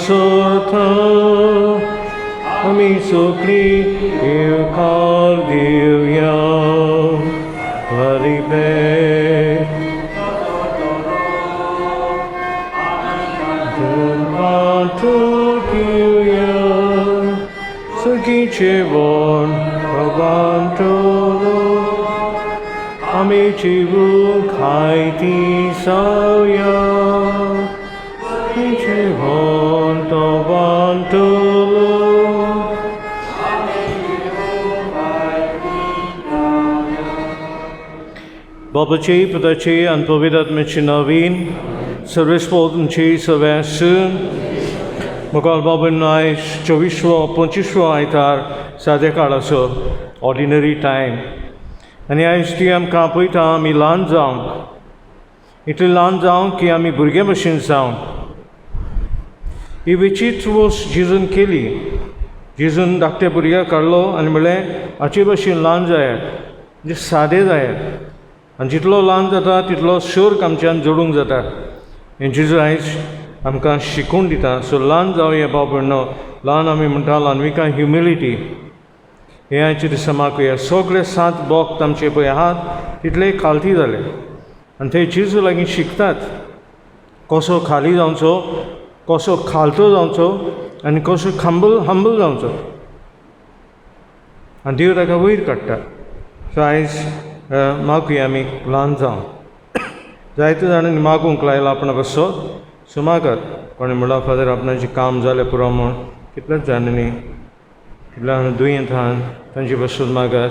सोर्थ आमी सगळीं येवकार दिवया बरी जेवण प्रभांतलो आमी जिवू खायती सावया जेवण तवांतलो बाबाची पुताची आनी पवित्र आत्म्याची नवीन सर्वेस्पोर तुमची सव्यास मुखार बाबून आयज चोवीसवो पंचवीसवो आयतार सादे काळाचो ऑर्डिनरी टायम आनी आयज ती आमकां आपयता आमी ल्हान जावंक इतले ल्हान जावंक की आमी भुरग्यां भशेन जावंक ही विचित्र वस्त जेजून केली. जेजून धाकट्या भुरग्याक काडलो आनी म्हणलें हाचे भशेन ल्हान जायात म्हणजे सादे जायात आनी जितलो ल्हान जाता तितलो शोर्क आमच्यान जोडूंक जाता हें जेजू आयज आमकां शिकोवन दिता. सो ल्हान जावया भाव भयणो ल्हान आमी म्हणटा ल्हानविकाय ह्युमिलिटी हें आयच्या दिसा मागुया. सगळे सात भक्त आमचे पळय आहात तितले खालती जाले आनी ते जेजू लागीं शिकतात कसो खाली जावचो कसो खालतो जावचो आनी कसो खांबल हंबल जावचो आनी देव ताका वयर काडटा. सो आयज मागुया आमी ल्हान जावं. जायते जाणांनी मागूंक लायला आपणा पासत सो मागात. कोणें म्हणलां फादर आपणाचें काम जालें पुरो म्हूण कितल्याच जाणांनी कितल्या दुयेंत आहात तांचे पासून मागात.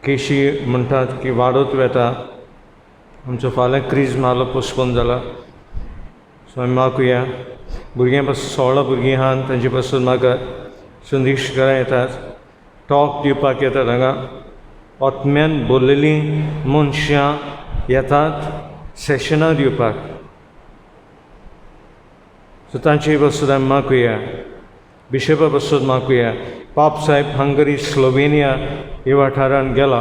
केशी म्हणटात की वाडत वेता आमचो फाल्यां क्रीज मारलो पोस्टपोन जाला सो आमी मागुया. भुरग्यां पासून 16 भुरगीं आहात तांचे पासून मागात. संदेश घरा येतात टॉक दिवपाक येतात हांगा आत्म्यान भरलेलीं मनशां येतात सेशनां दिवपाक सो तांचे पासून आमी मागुया. बिशपा पासून मागुया. पाप साहेब हंगरी स्लोवेनिया ह्या वाठारान गेला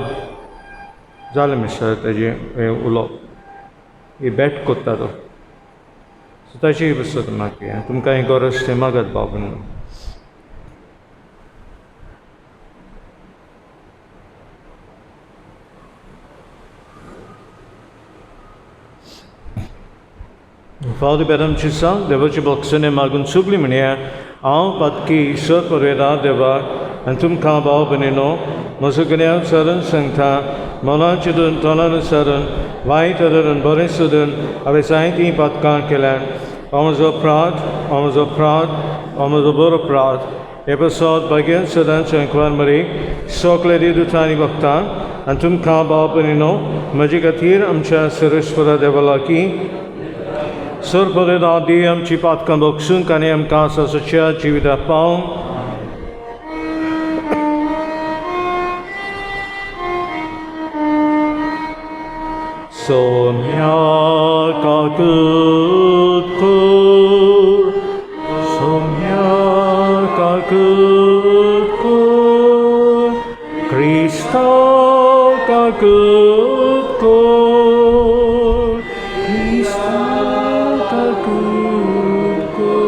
जालें मिस्टर ताजें हें उलोवप ही बॅट कोत्ता तो सो ताचेय पासून मागुया. तुमकां हें गरज तें मागात भाव भयणो. फावल बेदामची सांग देवाची भक्सने मागून सगळीं म्हणया हांव पातकी ईश्वर परवेता देवाक आनी तुमकां भाव भयणीनो म्हजो गुन्यांव सरण सांगता मनान चिंतून तोंडान सरण वायट धरून बरें सोदून हांवें जायतीं पातकां केल्यान. हांव म्हजो अपराध हांव म्हजो अपराध हांव म्हजो बरो अपराध हे पासत भाग्यान सदांच अंकवार मरे सगळे देवदूतांनी भक्तां आनी तुमकां भाव भयणीनो म्हजे खातीर आमच्या सर्वेस्परा देवा लागीं सर पळयता देव आमची पातकां बक्षूंक आनी आमकां सच्या जिविता पावंक. सोम्या काकूत कर सोम्या काकूत कर क्रिस्ता काकूत कर क्रिस्ता काकूत कर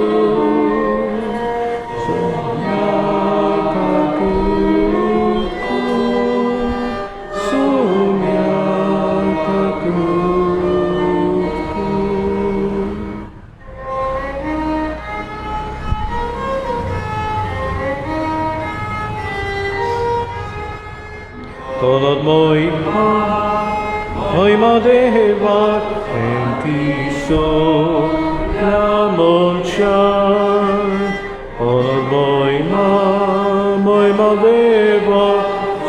सोम्या काकूत कर सोम्या काकूत कर. Tolod moi moi ma deva entiso la monchan Tolod moi ma deva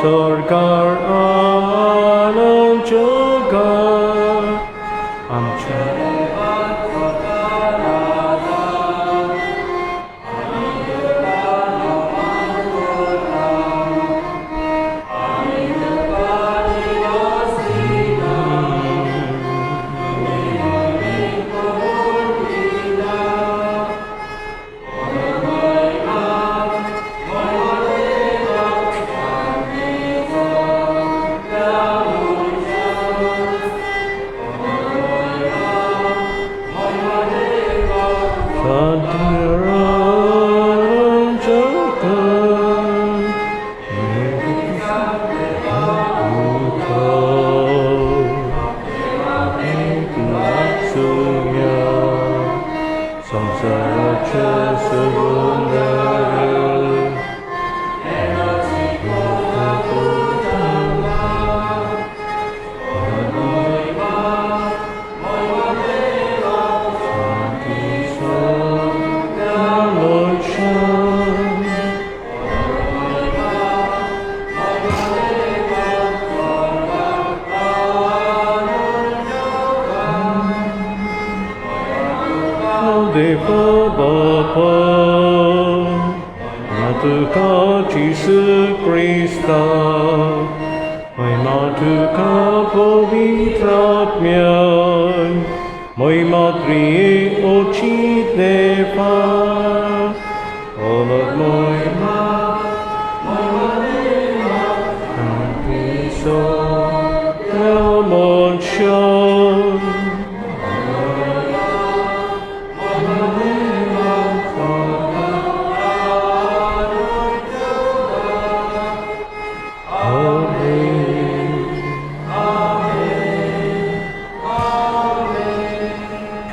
sarkar ananchoka amcha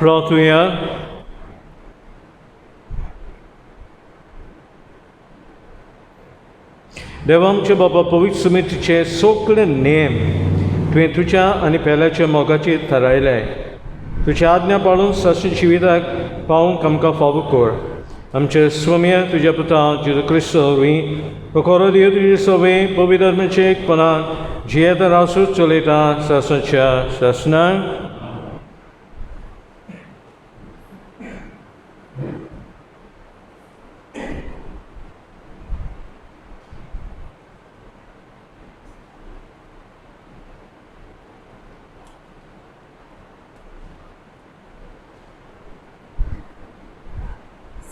प्रार्थुया। देवा आमच्या बाबा पवित्र समितीचे सगळे नेम तुवें तुज्या आनी पेल्याच्या मोगाचेर थारायले। तुज्या आज्ञा पाळून सासू जिविताक पावूंक आमकां फावो कर। आमच्या स्वाम्या तुज्या पुता जेजू क्रिस्त वरवीं खरो देव तुजी सवे पवित्र आत्म्याचे एकपणान जियेता रावसूच चलयता सासणाच्या सासणाक।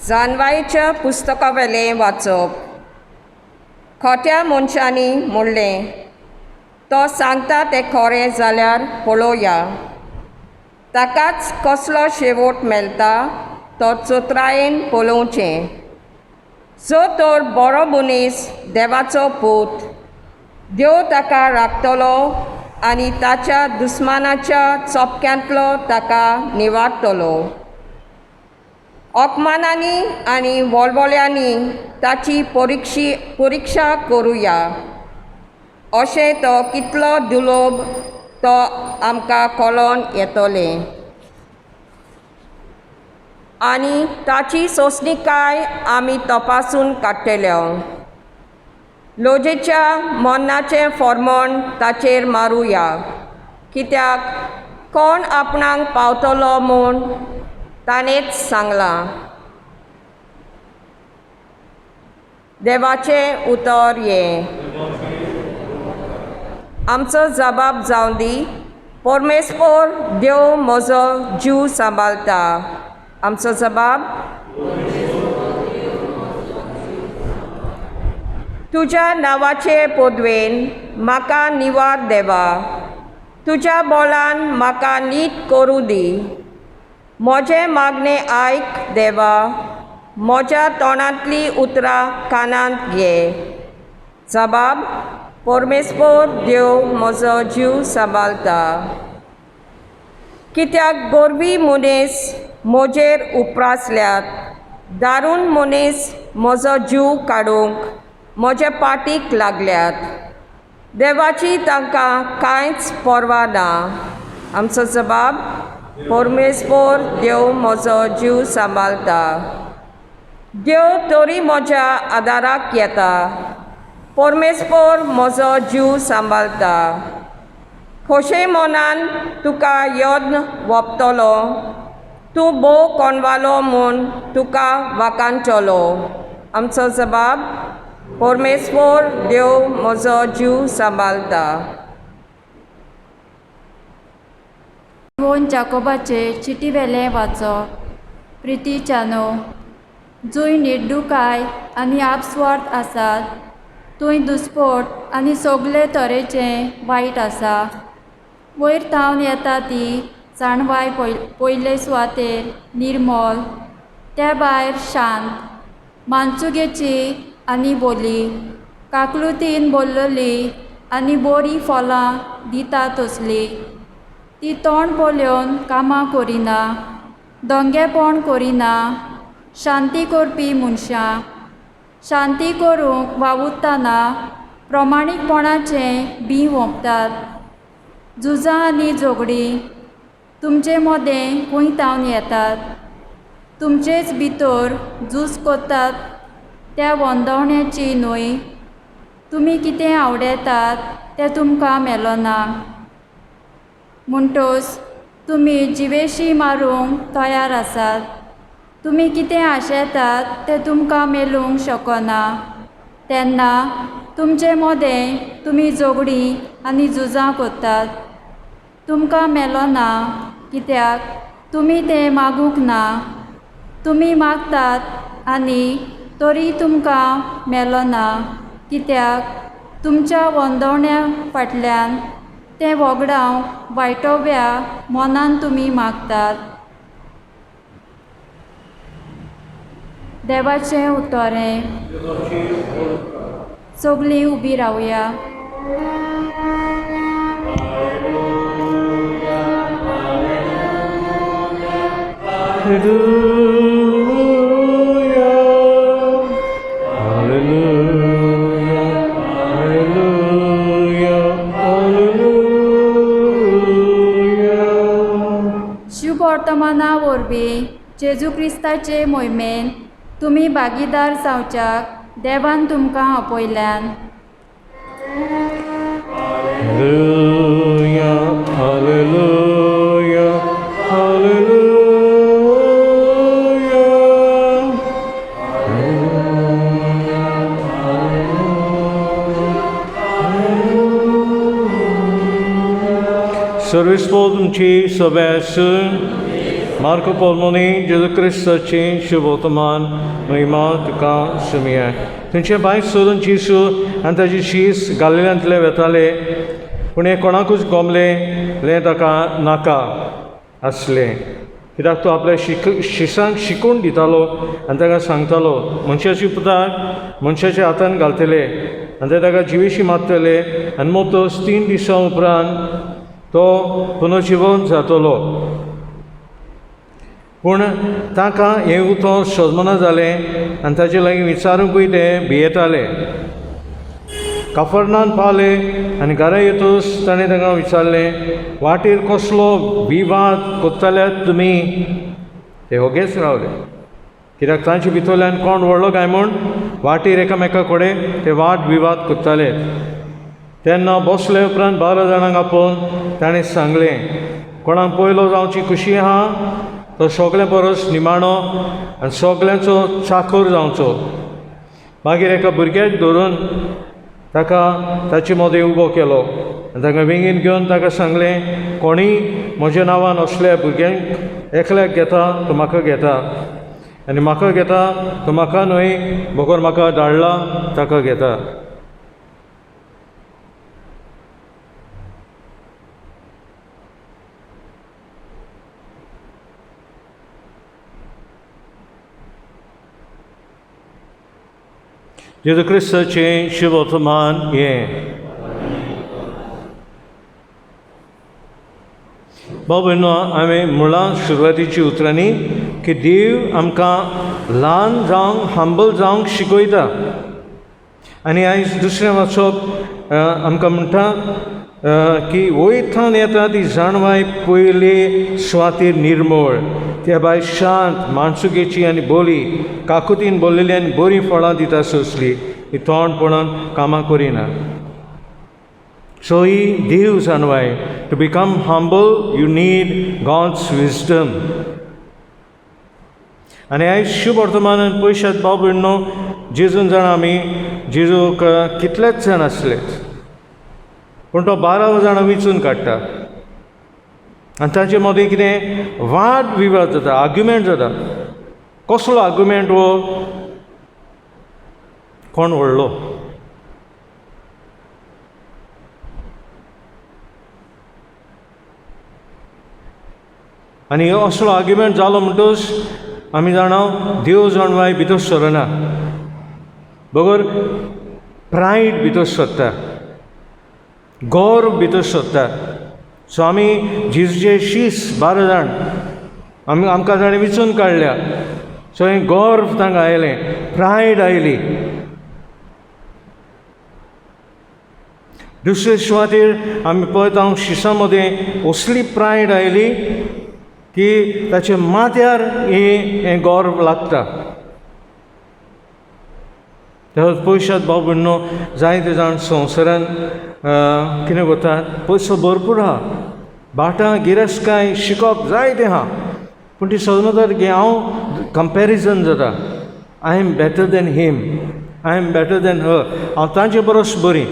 जानवायच्या पुस्तकावेलें वाचप। खोट्या मनशांनी म्हणलें, तो सांगता तें खरें जाल्यार पळोवया, ताकाच कसलो शेवट मेळटा तो चतुरायेन पळोवचें। जो तर बरो मनीस देवाचो पूत, देव ताका राखतलो आनी ताच्या दुस्मानाच्या चपक्यांतलो ताका निवारतलो। अपमानांनी आनी वळवळ्यांनी ताची परिक्षा करुया, अशें तो कितलो दुलोब तो आमकां कळोन येतलें आनी ताची सोंसणीकाय आमी तपासून काडटले। लजेच्या मरणाचें फॉर्मण ताचेर मारुया, कित्याक कोण आपणाक पावतलो म्हूण ताणेंच सांगलां। देवाचें उतर हें। आमचो जबाब जावं दी, परमेश्वर देव म्हजो जीव सांबाळटा। आमचो जबाब, तुज्या नांवाचे पदवेन म्हाका निवार देवा, तुज्या बोलान म्हाका नीट करूं दी। म्हजें मागणें आयक देवा, म्हज्या तोंडांतलीं उतरां कानांत घे। जबाब, परमेश्वर देव म्हजो जीव सांबाळटा। कित्याक गोरवी मनीस म्हजेर उप्रासल्यात, दारून मनीस म्हजो जीव काडूंक म्हजे पाटीक लागल्यात। देवाची तांकां कांयच पर्वा ना। आमचो जबाब, परमेश्वर देव म्हजो जीव सांबाळटा। देव तरी म्हज्या आदाराक येता, परमेश्वर म्हजो जीव सांबाळटा। खोशे मनान तुका यत्न वपतलो, तूं भोव कोणवालो म्हूण तुका वाकांचलो। आमचो जबाब, परमेश्वर देव म्हजो जीव सांबाळटा। इवोन जाकोबाचे चिटीवेलें वाचप। प्रितीच्यानो, जंय निड्डुकाय आनी आपस्वार्थ आसात थंय दुस्पोट आनी सगळे तरेचें वायट आसा। वयर थावन येता ती जाणवाय पयले सुवातेर निर्मल, त्या भायर शांत, मानसुगेची आनी बोली, काकलुतीन बोल्लली आनी बरीं फलां दिता तसली। ती तोंड पळोवन कामां करिना, दंगेपण करिना, शांती करपी मनशां शांती करूंक वावुरतना प्रमाणीकपणाचें बीं ओंपतात. झुजां आनी झगडीं तुमचे मदें खंय थावन येतात? तुमचेच भितर झूज करतात त्या वंदवण्याची न्हय? तुमी कितें आवडतात तें तुमकां मेळना, म्हणटच तुमी जिवेशी मारूंक तयार आसात. तुमी कितें आशेतात तें तुमकां मेळूंक शकना, तेन्ना तुमचे मदें तुमी झगडीं आनी झुजां करतात. तुमकां मेळना कित्याक तुमी तें मागूंक ना. तुमी मागतात आनी तरी तुमकां मेळना कित्याक तुमच्या वंदवण्या फाटल्यान तें वगडावंक वायटोव्या मनान तुमी मागतात. देवाचें उतरें. सगळीं उबी रावया. Hallelujah, hallelujah, hallelujah, hallelujah. शुभवर्तमाना वरवीं जेजू क्रिस्ताचे मोहिमेन तुमी भागीदार जावच्याक देवान तुमकां आपयल्यान. Hallelujah, hallelujah, hallelujah. सर्वेस्पोर तुमची सभा मार्को पोलमोनी जेजू क्रिस्ताची शुभवर्तमान महिमा तुका सुमया. थंयचे भायर सरून जेजू आनी ताजी शीस गालिल्यांतले वेताले, पूण हें कोणाकूच गोमलें लें ताका नाका आसलें, कित्याक तो आपल्या शिसांक शिकोवन दितालो आनी ताका सांगतालो, मनशाची पुताक मनशाच्या हातान घालतले आनी ते ताका जिवेशी मारतले आनी मोतोस 3 दिसां उपरांत तो पुनर्जिवन जातलो. पूण ताका हें उतर सजमना जालें आनी ताचे लागीं विचारूंकूय ते भियेताले. काफरनान पावले आनी घरा येतूच ताणें तांकां विचारलें, वाटेर कसलो विवाद करताल्यात तुमी? ते ओगेच रावले, कित्याक तांचे भितरल्यान कोण व्हडलो काय म्हूण वाटेर एकामेका कडेन ते वाद विवाद करताले. तेन्ना बसले उपरांत 12 जाणांक आपोवन ताणें सांगलें, कोणाक पयलो जावची खुशी आहा तो सगळ्यां परस निमाणो आनी सगळ्यांचो चाकर जावचो. मागीर एका भुरग्याक धरून ताका ताचे मदें उबो केलो आनी ताका वेंगेन घेवन ताका सांगलें, कोणीय म्हज्या नांवान असल्या भुरग्यांक एकल्याक घेता तो म्हाका घेता, आनी म्हाका घेता तो म्हाका न्हय बगर म्हाका धाडला ताका घेता. जेजू क्रिस्ताचें शुभवर्तमान हें. भाव भयणो, हांवें मुळां सुरवातीची उतरांनी की देव आमकां ल्हान जावंक, हंबल जावंक शिकयता. आनी आयज दुसरें वाचप आमकां म्हणटा की वयथान येता ती जाणवाय पयले सुवातेर निर्मळ, त्या भायर शांत माणसुकेची आनी बोली काकुतीन बोल्लेली आनी बरीं फळां दिता सोंसली, ही तोंड पळोवन कामां करिना. सो ही देव जाणवाय. To become humble you need God's wisdom. आनी आयज शुभ वर्तमानान पयशात भाव भयणो, जेजून जाणा आमी जेजूक कितलेच जाण आसले, पूण तो 12 जाणां विंचून काडटा आनी ताचे मदीं कितें वाद विवाद जाता, आर्ग्युमेंट जाता. कसलो आर्ग्युमेंट हो? कोण व्हडलो? आनी असलो आर्ग्युमेंट जालो म्हणटच आमी जाणा देव जाणवाय भितर सरना, बगर प्रायड भितर सरता, गौरव भितर सरता. सो आमी जेजूचे शीस 12 जाण आमकां ताणें विंचून काडल्या. सो हें गर्व तांकां आयलें, प्रायड आयली. दुसरे सुवातेर आमी पळयता शिसां मदें असली प्रायड आयली की ताच्या माथ्यार हें गर्व लागता. तेच पयशात भाव भयणो, जायते जाण संवसारान कितें करतात, पयसो भरपूर आहा, भाटां गिरेस्तकाय शिकप जायतें आहा, पूण ती सदमात की हांव कंपेरिजन जाता, I am better than him, I am better than her, हांव तांचे परस बरी.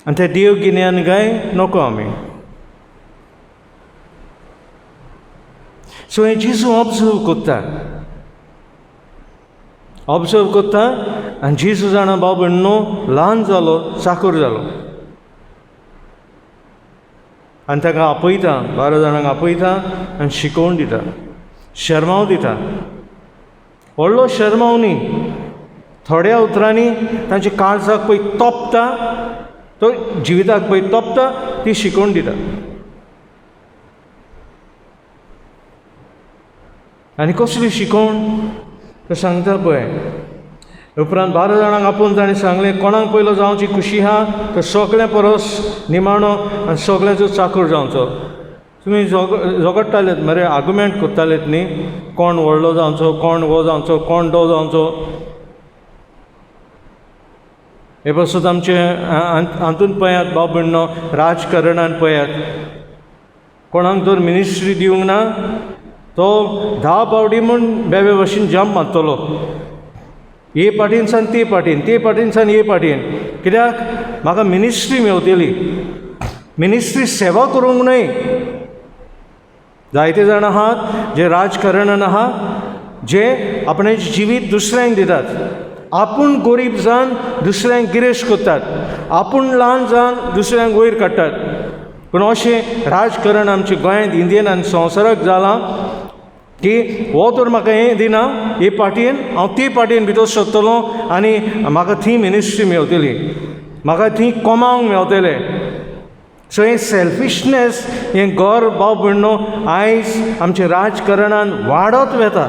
आनी तें देव गिन्यान काय नको आमी. सो हें जेजू ऑब्जर्व करता, ऑब्जर्व करता आनी जेजू जाणा भाव भयणो ल्हान जालो, चाकर जालो आनी ताका आपयता, 12 जाणांक आपयता आनी शिकोवन दिता, शेरमांव दिता. व्हडलो शेरमांव न्ही, थोड्या उतरांनी तांच्या काळजाक पळय तोपता, तो जिविताक पळय तोपता, ती शिकोवन दिता. आनी कसली शिकोवण तो सांगता पळय. उपरांत 12 जाणांक आपोवन ताणें सांगलें, कोणाक पयलो जावची खुशी आहा तर सगळ्यां परस निमाणो आनी सगळ्यांचो चाकूर जावचो. तुमी झगडटालेत मरे, आर्ग्युमेंट करतालेत न्ही, कोण व्हडलो जावचो, कोण हो जावचो, कोण तो जावचो. हे पासून आमचे हातून पळयात भाव भयणो, राजकारणान पळयात, कोणाक जर मिनिस्ट्री दिवंक ना तो 10 पावटी म्हूण बेबे भशेन जंप मारतलो, हे पाटीनसान ते पाटीन, ते पाटीनसान हे पाटीन, कित्याक म्हाका मिनिस्ट्री मेवतली. मिनिस्ट्री सेवा करूंक न्हय. जायते जाण आहात जे राजकारणान आहा, जे आपणें जिवीत दुसऱ्यांक दितात, आपूण गरीब जावन दुसऱ्यांक गिरेस्त करतात, आपूण ल्हान जावन दुसऱ्यांक वयर काडटात. पूण अशें राजकारण आमच्या गोंयांत, इंडियन आनी संवसाराक जालां की हो तर म्हाका हें दिना, हे पार्टीन हांव ते पार्टीन भितर सोदतलो आनी म्हाका थंय मिनिस्ट्री मेवतली, म्हाका थंय कमावंक मेवतलें. सो हें सेल्फिशनस, हें गर्व भाव भयणो आयज आमच्या राजकारणान वाडत वता.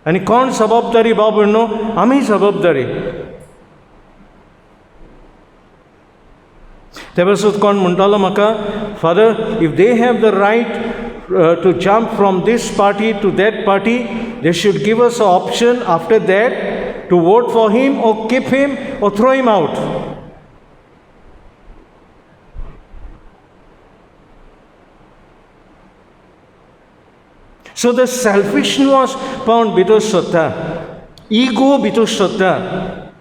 आनी कोण जबाबदारी भाव भयणो? आमी जबाबदारी. ते पासून कोण म्हणटालो म्हाका, father, if they have the right to jump from this party to that party, they should give us a option after that to vote for him or keep him or throw him out. So the selfishness पावन भितर सोदता, ego भितर सोदता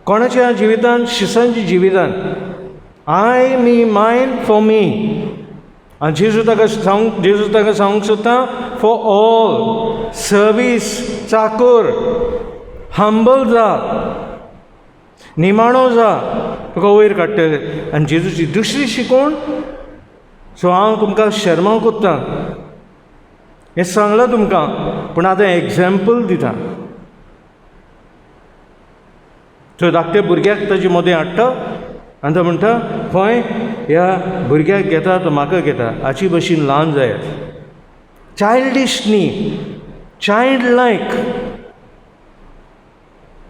कोणाच्या जिवितान, शिसांच्या जिवितान, I me mine for me. आनी जेजू ताका सांगूंक, जेजू ताका सांगूंक सोदता, for all service, Chakor, humble जा, निमाणो जा, तुका वयर काडटले. आनी जेजूची दुसरी शिकवण, सो हांव तुमकां शर्मांव कोत्ता, हें सांगलां तुमकां, पूण आतां एग्जाम्पल दिता. तो धाकट्या भुरग्याक ताजे मदें हाडटा आनी तो म्हणटा, खंय ह्या भुरग्याक घेता तो म्हाका घेता, हाची भशेन ल्हान जायात, चायल्डीश न्ही, चायल्ड लायक.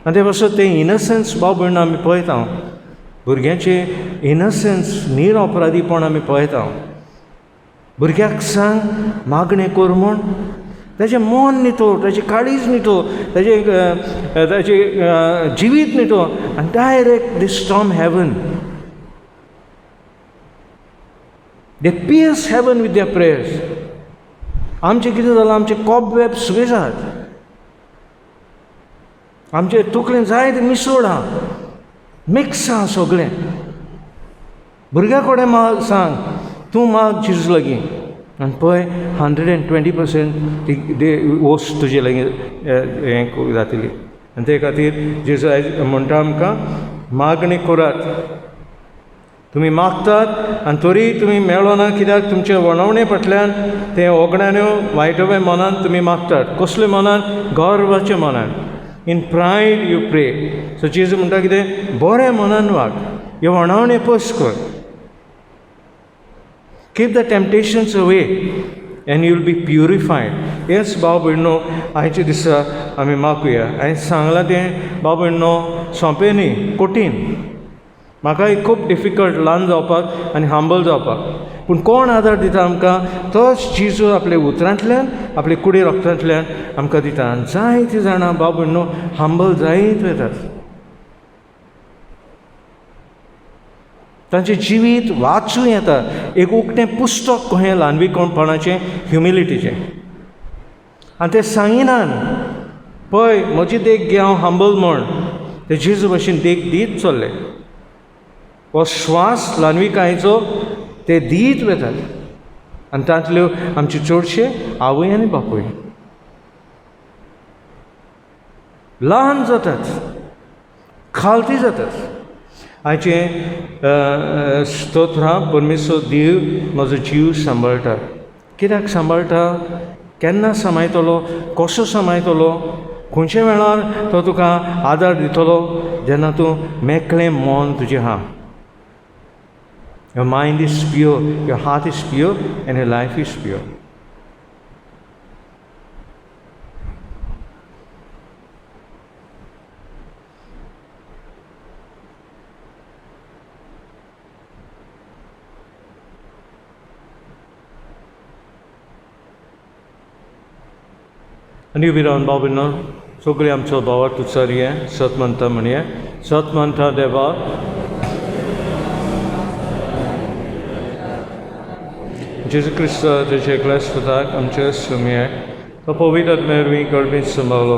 आनी ते पासत तें इनसन्स भाव भयण आमी पळयता, भुरग्यांचें इनसन्स, निरअपराधीपण आमी पळयता. भुरग्याक सांग मागणें कर म्हूण, ताचें मन न्हितो, ताचें काळीज न्हितो, ताचें जिवीत न्हितो, आनी direct they storm heaven, they pierce heaven with their prayers. आमचें कितें जालां, आमचें कॉबवेब सगळें जात, आमचे तकलेन जायते मिसळ आहा, मिक्स आहा सगळें. भुरग्या कडेन माग सांग, तूं माग जेजू लागीं आनी पळय 120% ती वस्त तुजे लागीं हें जातली. आनी ते खातीर जेजू आयज म्हणटा आमकां, मागणी करात, तुमी मागतात आनी तरी तुमी मेळना, कित्याक तुमचे वणवणे फाटल्यान तें ओगण्यान्यो वायटवे मनान तुमी मागतात. कसले मनान? गर्वाच्या मनान, in pride you pray. So जेजू म्हणटा कितें, बरें मनान वाग, ह्यो वणवणे पयस कर, keep the temptations away. And you will be purified. हेंच भाव भयणो आयच्या दिसा आमी मागुया. हांवें सांगलां तें भाव भयणो सोंपें न्ही, कठीण. म्हाकाय खूब डिफिकल्ट ल्हान जावपाक आनी हंबल जावपाक. पूण कोण आदार दिता आमकां? तोच जेजू आपल्या उतरांतल्यान, आपले कुडी रक्तांतल्यान आमकां दिता. आनी जायतीं जाणां भाव भयणो हंबल जायत वतात. तांचें जिवीत वाचूं येता, एक उकतें पुस्तक कहें ल्हानवीपणाचें, ह्युमिलिटीचें. आनी ते सांगिनान, पळय म्हजी देख घे, हांव हंबल म्हण. ते जेजू भशेन देख दीत चल्ले. हो श्वास ल्हानविकायेचो ते दीत वतात. आनी तांतल्यो आमच्यो चडशे आवय आनी बापूय ल्हान जातात, खालती जातात. आयचें स्तोत्रां, परमेश्वर देव म्हजो जीव सांबाळटा. कित्याक सांबाळटा? केन्ना सांबाळटलो? कसो सांबाळटलो? खंयच्या वेळार तो तुका आदार दितलो? जेन्ना तूं मेकळें मन तुजें आहा. Your mind is pure, your heart is pure, and your life is pure. आनी उबी रावन भाव भयणो सगळीं आमचो भावार्थ उच्चारया, सत म्हणटा म्हणया. सत म्हणटा देवा, जेजू क्रिस्त तेजे एकल्याच पुताक आमच्या सुमयाक तो पवित्र आत्म्या वरवीं गर्भीत सांबाळ्ळो.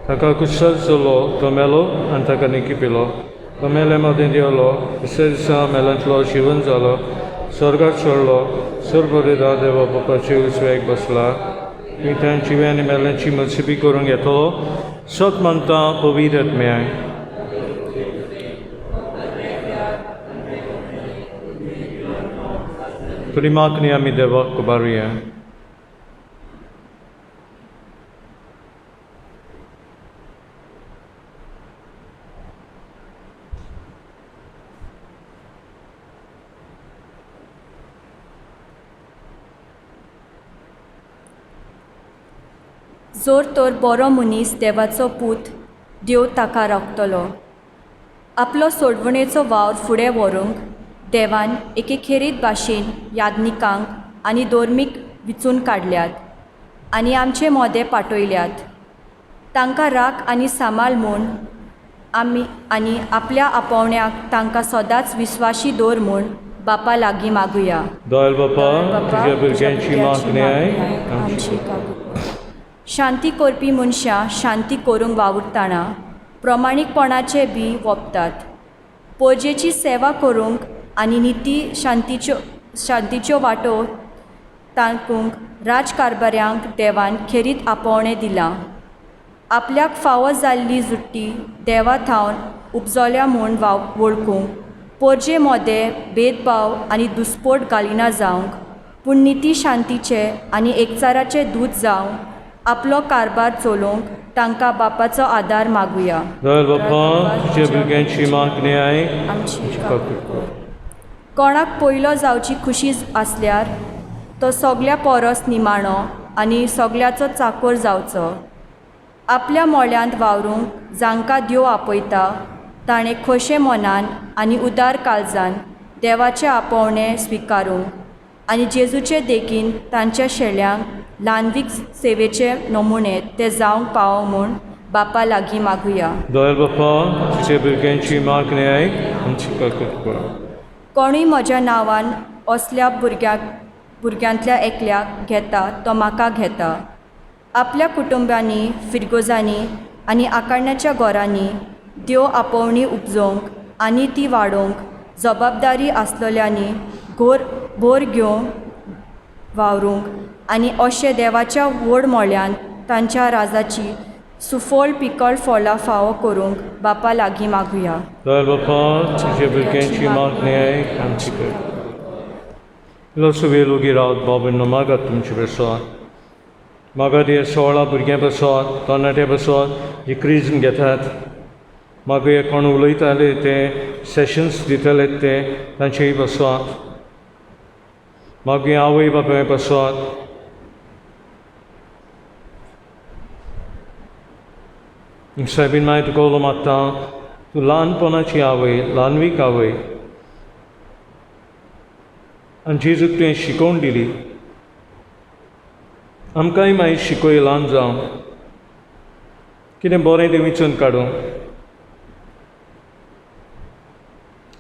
ताका कुशल चलो, तो मेलो आनी ताका निकी पिलो. तो मेले मदें देंवलो, तिसऱ्या दिसा मेल्यांतलो जिवन जालो, स्वर्गार चडलो, सर्वबरेदा देवा बापाचे उजव्याक बसला. थंय ताणें जिव्या आनी मेल्यांची मनसिपी करूंक येतलो. सत मानता पवित्र आत्म्याक. थोडी मागणी आमी देवाक उबारुया. जोर तर बरो मनीस देवाचो पूत देव ताका राखतलो. आपलो सोडवणेचो वावर फुडें व्हरूंक देवान एके खेरीत भाशेन याज्ञिकांक आनी धर्मीक विचून काडल्यात आनी आमचे मोदें पाठयल्यात. तांकां राख आनी सांबाळ म्हूण आमी आनी आपल्या आपोवण्याक तांकां सदांच विस्वाशी दवर म्हूण बापा लागीं मागुया. दयाळ बापा, तुज्या भुरग्यांची मागणी आयक, आमची. शांती करपी मनशां शांती करूंक वावुरतना प्रमाणीकपणाचे बी वोपतात. पोरजेची सेवा करूंक आनी निती शांतीच्यो वाटो तांकूंक राजकारभाऱ्यांक देवान खेरीत आपोवणें दिलां. आपल्याक फावो जाल्ली जुट्टी देवा थावन उपजल्या म्हूण वळखूंक पोरजे मोदें भेदभाव आनी दुस्पोट घालिना जावंक, पूण निती शांतीचे आनी एकचाराचे दूत जावंक आपलो कारभार चलोवंक तांकां बापाचो आदार मागुया. दयाळ बापा, तुज्या भुरग्यांची मागणी आयक, आमची. कोणाक पयलो जावची खुशी आसल्यार तो सगल्या परस निमाणो आनी सगल्याचो चाकोर जावचो. आपल्या मोळ्यांत वावरूंक जांकां देव आपयता ताणें खोशे मनान आनी उदार काळजान देवाचें आपोवणें स्विकारूंक आनी जेजूचे देखीन तांच्या शेल्यांक ल्हानवीक सेवेचे नमुने ते जावंक पावो म्हूण बापा लागीं मागुया. दयाळ बापा, तुज्या भुरग्यांची मागणी आयक, आमची काकूट कर. कोणूय म्हज्या नांवान असल्या भुरग्यांतल्या एकल्याक घेता तो म्हाका घेता. आपल्या कुटुंबांनी, फिरगोजांनी आनी आकारण्याच्या घरांनी देव आपोवणी उपजोवंक आनी ती वाडोवंक जबाबदारी आसलेल्यांनी भोर घेवंक वावरूंक आनी अशें देवाच्या व्हड मोळ्यान तांच्या राजाची सुफळ पिकळ फळां फावो करूंक बापा लागीं मागुया. दयाळ बापा, तुज्या भुरग्यांची मागणी आयक, आमची कर. इल्लोसो वेळ ओगी रावत भाव भयणो मागात तुमचे पासत. मागात हे 16 भुरग्यां पासत, तरणाट्या पासत जी क्रिज्म घेतात. मागीर कोण उलयताले ते सेशन्स दिताले ते तांचेय पासत, मागीर आवय बापाय पासत, सायबीन मागीर तुका उलो मागता, तूं ल्हानपणाची आवय, ल्हानवीक आवय, आनी जेजूक तुवें शिकोवन दिली, आमकांय मागीर शिकय ल्हान जावन कितें बरें तें विंचून काडूं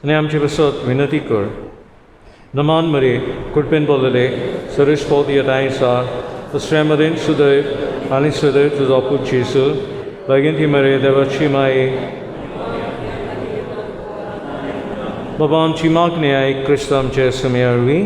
आनी आमचे पासत विनंती कर. नमान मरे कुडपेन बोलले सरेश पोत येताय सा दुसऱ्या मदेन सुदैव आनी सदैव तुजो पूत जेजू लागीं ती मरे देवाची माई बाबा आमची मागणी आयक क्रिस्त आमचे सुमे वरवीं.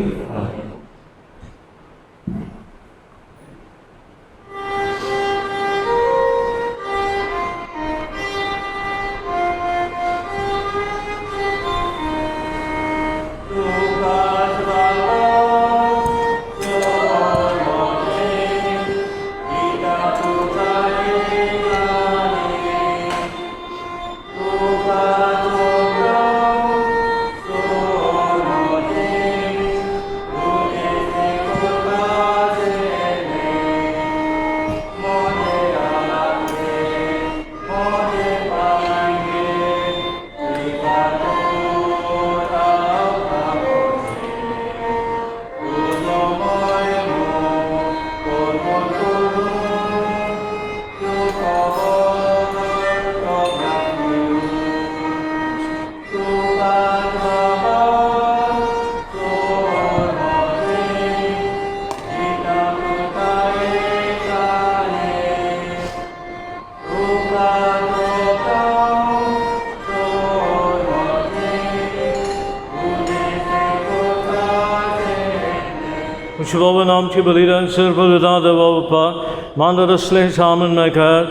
Şubaban amçı beliren sırfı da baba mandara sleh samen mekar.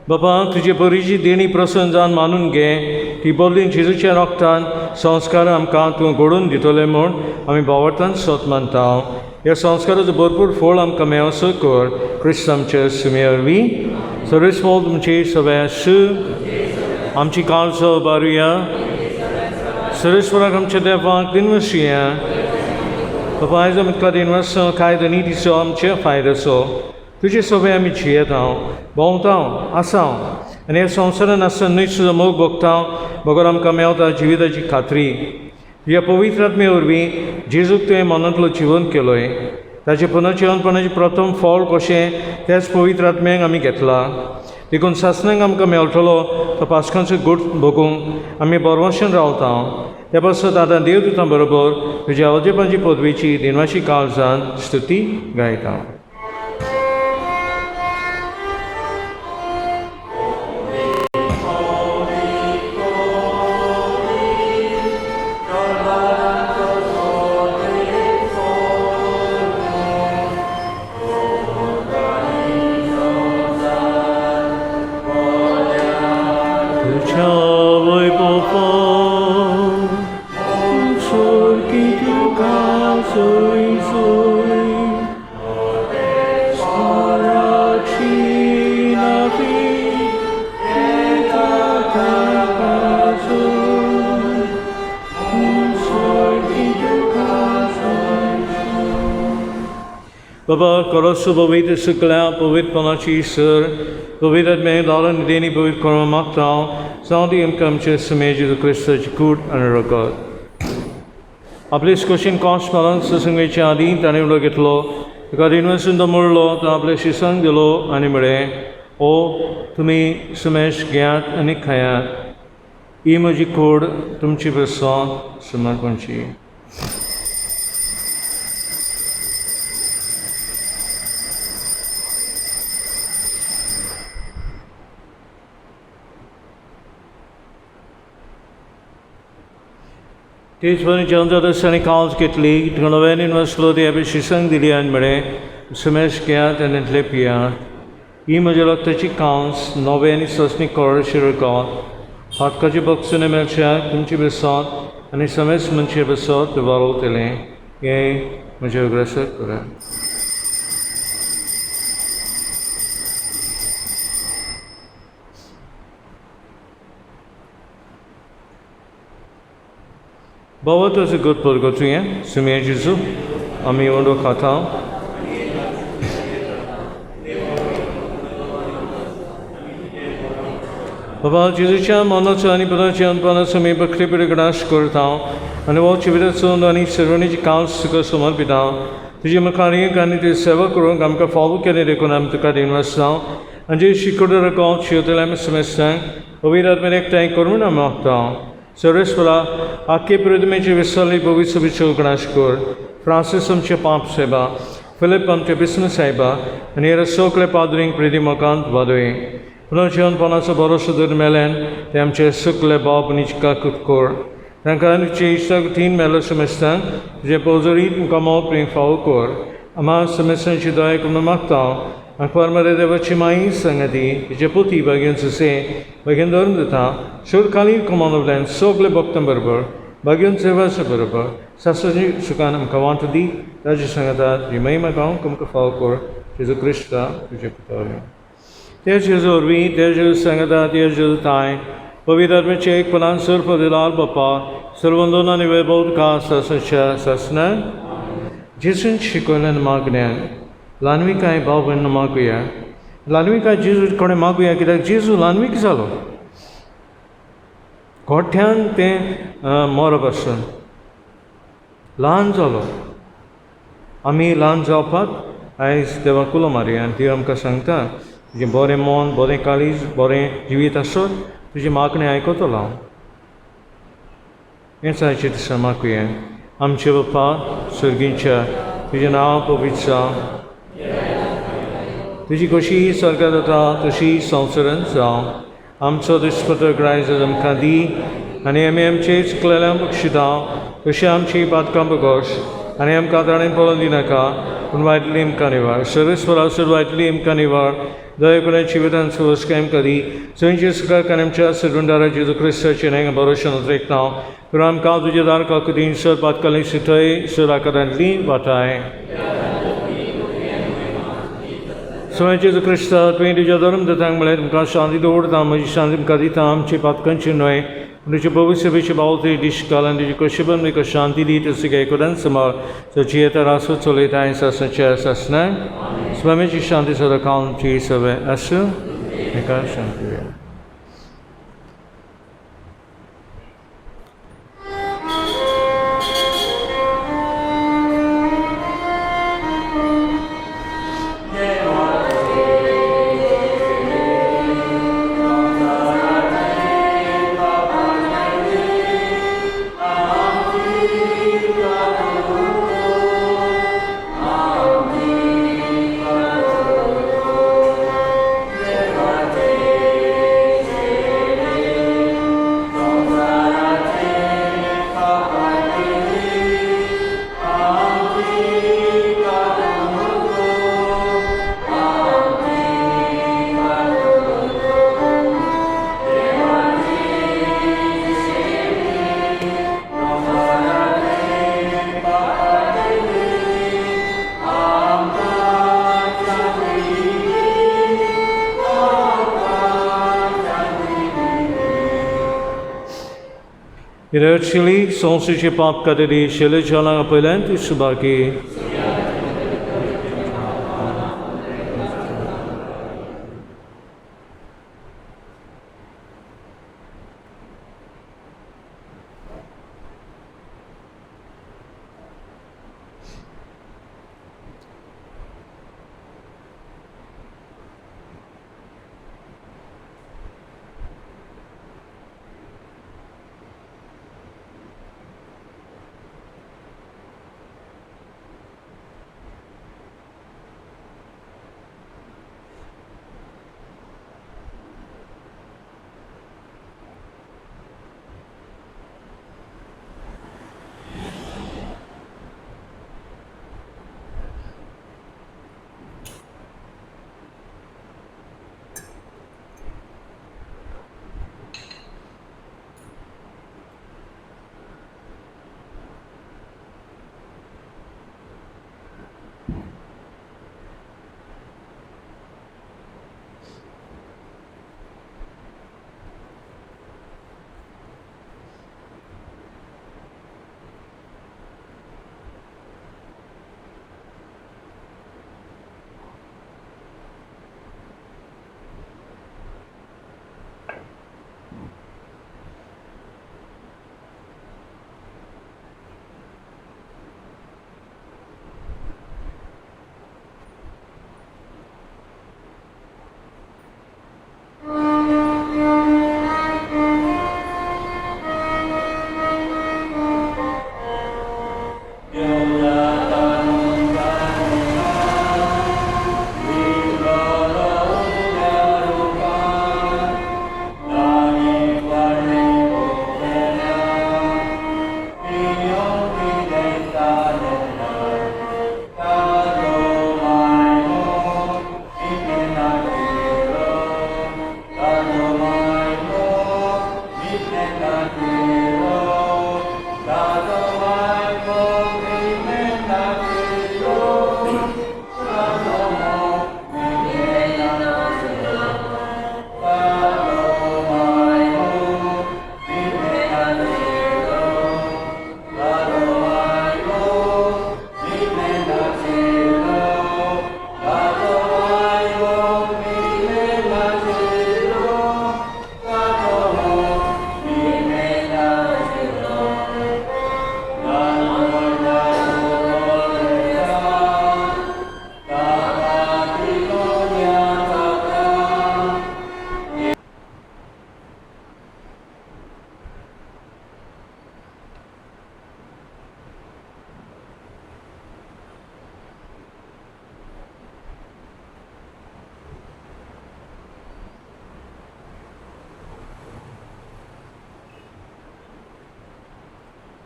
बाबा तुजे परिची देणी प्रसन्न जावन मानून घे, ती बोल्ली जेजूच्या रोगतान संस्कार आमकां तूं घडोवन दितले म्हूण आमी भावार्थान सोत मानता. ह्या संस्काराचो भरपूर फळ आमकां मेवसो कर क्रिस्त आमचे सुमे वरवीं. सर्वेस्पोल तुमचे सगळ्या आमची काळजो बारुया सर्वेस्पराक आमच्या देवाक दिनवसुया. बाबा आयज आमकां दिनवास कायदो नितीचो आमचे फायद्याचो तुजे सगळे आमी जियेता, भोंवता, आसा आनी ह्या संवसारान आसतना न्हय तुजो मोग भोगता बगर आमकां मेवता जिविताची खात्री. तुज्या पवित्र आत्मे वरवीं जेजूक तुवें मनांतलो जिवन केलोय, ताचें पुनर्जिवनपणाचें प्रथम फळ कशें त्याच पवित्र आत्म्याक आमी घेतला. देखून सासणाक आमकां मेळटलो तो पास्कांचो गूट भोगूंक आमी बरवशेन रावता. त्या पासत आतां देवदूतां बरोबर तुज्या अजेपांची पदवेची दिनवाशी काळजान स्तुती गायता. बाबा करोसो पवित्र सगळ्या पवित्रपणाची सर पवित्र आत्म्याक दालन देणी पवित्र करून मागता जावं ती आमकां आमचे सुमे जेजू क्रिस्ताची कूड आनी रगत. आपले कशीन कॉश मारून ससंगेच्या आदीं ताणें उलो घेतलो, ताका दिनवासून तो मोडलो, तो आपल्या शिसांक दिलो आनी म्हळें, ओ तुमी सुमेश घेयात आनी खायात, ही म्हजी कूड तुमची पासत समर्पणची. तेच परी जेवण जाता आनी कावज घेतली, तिका नव्यान वसलो, ती आपल्या शिसांक दिली आनी म्हळें, सुमेश घेयात आनी इतलें पियात, ही म्हज्या रक्ताची कावज नवें आनी ससनी कळशी रगत हातकाचे बक्षून मेळच्याक तुमचे बेसत आनी समेस्त मनशे बेसत वारोवतलें, हें म्हजें अग्रसर करात. बाबा तुजो गत परगतुया सुमये जेजू आमी उंडो खाता. बाबा जेजूच्या मनाचो आनी पदाच्या अनपनाचो आमी बकरी पिडगडास करता आनी हो जिविताचो आनी सर्वणीची कांस तुका समर्पिता. तुजे मुखार एक आनी तुजी सेवा करूंक आमकां फावो केलें देखून आमी तुका दिवन आसता आनी जे शिकवण रकम शिवतले आमी समेस्तांक पवित्र आत्म्यान एकठांय करून आमी मागता. सर्वेस्परा आख्खे प्रतिमेचे विसरली भविष्य उगडास कर. फ्रांसीस आमचे पाप सायबा, फिलीप आमचे बिस्म सायबा आनी हेर सगळे पाद्रींक प्रिती मकांत वादय. पुनर्जिवनपणाचो भरोसो धरून मेल्यान ते आमचे सुकले बाब निचका कर. तांकां तुजे इश्टागतीन मेल्लो समेस्तांक तुजे पोजोरीत मुखामो प्रेम फावो कर. आमा समेस्तांची दया करून मागता. आंकवार मरे देवाची माई संगती तुजे पुती बागेन सुसे बागेन धरून दिता शूर खाली कमानवल्यान सगळे भक्तां बरोबर बागेन सेवाचे बरोबर सासुजी सुखान आमकां वांटू दी. ताजे सांगता तुजी महिमा गावंक आमकां फावो कर. जेजू क्रिस्ता तुजे पुतावली ते जेजू वरवीं ते जेजू सांगता ते जेजू ताय पवित्र आत्म्याचे एक पणान सर्व दिलाल बाप्पा सर्वंदोन आनी वैभव तुका सासच्या सासना. जेजून शिकयल्यान मागण्यान ल्हानविकाय भाव भयण मागुया. ल्हानविकाय जेजू कोणें मागुया कित्याक जेजू ल्हानवीक जालो. गोठ्यान तें मरप आसून ल्हान जालो. आमी ल्हान जावपाक आयज देवाक उलो मारया आनी ती आमकां सांगता तुजें बरें मन, बरें काळीज, बरें जिवीत आसत तुजी मागणें आयकतलो हांव. हेंच आयचे दिसा मागुया. आमचे बाप्पा सर्गींच्या तुजें नांव पवित्र जावं, तुजी कशी स्वर्गात जाता तशी संवसारांत जावं. आमचो दिसपट्टो ग्रायज आमकां दी आनी आमी आमचे चुकलेल्यांक बक्षिता तशी आमची पातकां बगोश आनी आमकां ताणें पळोवन दिनाका पूण वायटली आमकां निवार. सर्वेस्परा सर वायटली आमकां निवार. दया करून जिवितान सुवस्काय आमकां दी. थंयचे सुखाक आनी आमच्या सरवंदारा जेजू क्रिस्ताचें नांव भरोश्यान उतरेकता. पूण आमकां तुज्या दार काकुतीन सर पातकाली सुथय सर आकारांतली वाटाय. सगळ्या जेजू क्रिस्ता तुवें तुज्या धर्म दितांक म्हळ्यार तुमकां शांती दवरता, म्हजी शांती तुमकां दिता. आमची पातकांची न्हय पूण तुजे भविष्य बावती दिशकाल आनी तुजी कशीबन तुका शांती दी. तशी एकदान सांबाळ सची येता रासो चलयता सासनाच्या सासना. स्वामीची शांती सदां काळची सगळें आसूं. एका शांती. Irachili संस्थेचे पाप कादेरी शेले जालां पयल्यान ती सुबाकी.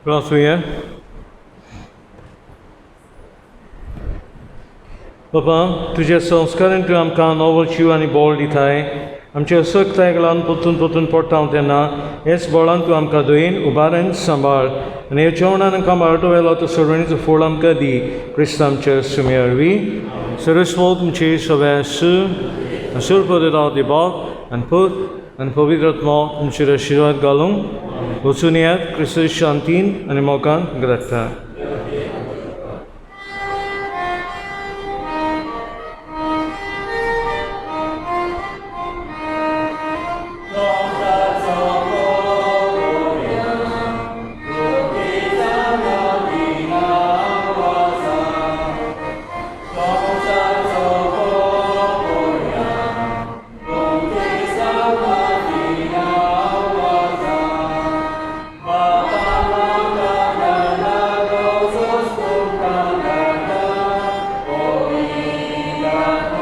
प्रार्थुया. बाबा, तुज्या संस्कारान तूं आमकां नवो जीव आनी बळ दिताय. आमच्या असक्तायक लागून परतून परतून पडटा तेन्ना हेच बळान तूं आमकां दयेन उबारून सांबाळ आनी ह्या जेवणान आमकां मारटो वेलो तो सरवणीचो फळ आमकां दी, क्रिस्त आमच्या सुमे वरवीं. सरस्वत तुमची सगळ्या सुर दिबाक आनी पूत आनी पवित्र आत्मो तुमचेर आशिर्वाद घालूंक. वचून येयात क्रिस्त शांतीन आनी मोगान घडटा. Amen.